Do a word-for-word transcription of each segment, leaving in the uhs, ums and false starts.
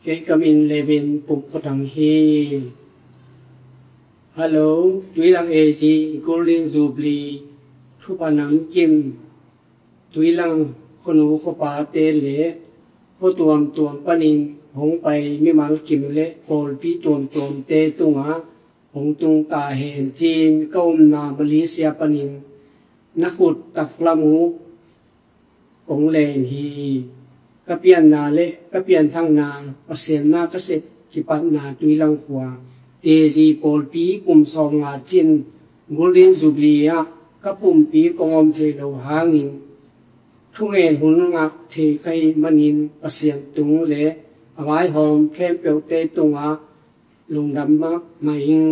Kei ka min Levin Pum Khua Thang hi. Hello, Tuilang A G Golden Jubilee thupha namkim, Tuilang khuanu khuapate le khua tuamtuam panin hong pai mimal kim le pawlpi tuamtuamte tungah hong tung ta hen ci-in ka omna Malaysia panin na khut taklam uh kong len hi. Ka pianna le ka pianthakna, Pasian na ka sep kipatna Tuilang khua, Tezi pawlpi kum sawmnga cin Golden Jubilee ah ka pumpi kong om thei lo hangin thungen hun ngah thei ka hih manin Pasian tung le a vaihawm khempeuhte tungah lungdam mahmah ing.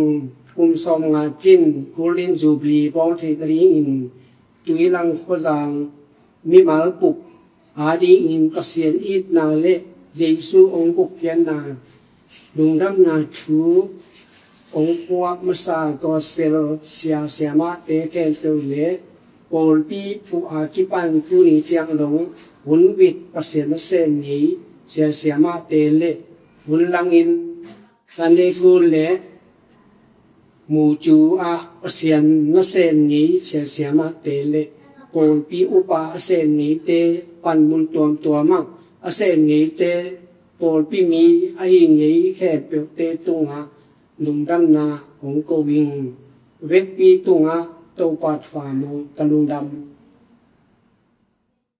Kum sawmnga cin Golden Jubilee bawl theih nadingin Tuilang khuazang mimal puk adingin Pasian itna le Jesu hong gupkhiatna lungdamna thu hong puak masa gospel sia siamahte khempeuh le pawlpi phuh a kipan tuni ciang dong hun bit Pasian nasem ngei sia siamahte le hun langin Sunday school le mucu ah Pasian nasem ngei sia siamahte le pawlpi upa a sem ngeite, panmun tuamtuam ah a sem ngeite, pawlpi mi ahi ngei khempeuhte tungah lungdamna hong ko ing. Vekpi tungah Topa thupha maw, ka lungdam.